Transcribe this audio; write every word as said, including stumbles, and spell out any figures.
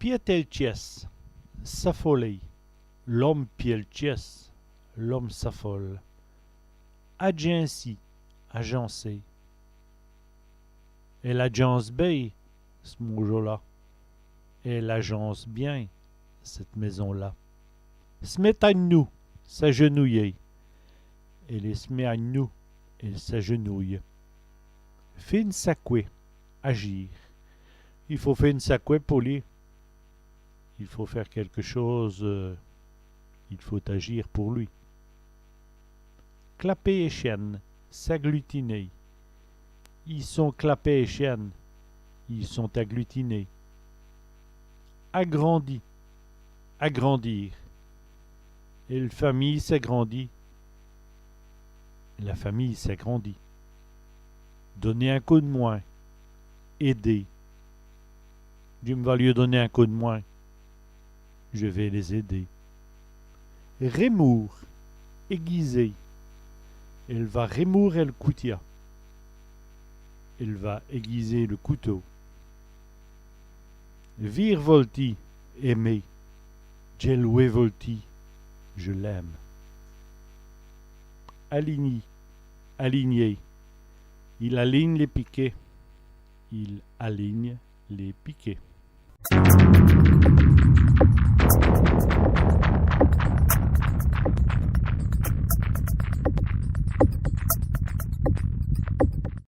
Piède èl tièsse, s'affoler. L'ome pièd èl tièsse, l'homme s'affole. Adjinci, agencer. Èle adjince bén, ç' môjo-là. Elle agence bien, cette maison-là. S' mète a g'noûs, s'agenouiller. Èle s' mèt a g'noûs, elle s'agenouille. Fé ène saqwè, agir. I faut fé ène saqwè po li. Il faut faire quelque chose, euh, il faut agir pour lui. Claper èchène, s'agglutiner. I sont clapés èchène, ils sont agglutinés. Agrandi, agrandir. Èl famîye s'agrandit. La famille s'agrandit. Doner in côp d' mwin, aider. Dji m' va lyi doner in côp d' mwin. Je vais les aider. Rèmoûre, aiguiser. Èle va rèmoûre èl coutia. Elle va aiguiser le couteau. Vîr voltî, aimer. Djè l' wè voltî, je l'aime. Alignî, aligner. Il aligne lès pikèts. Il aligne les piquets.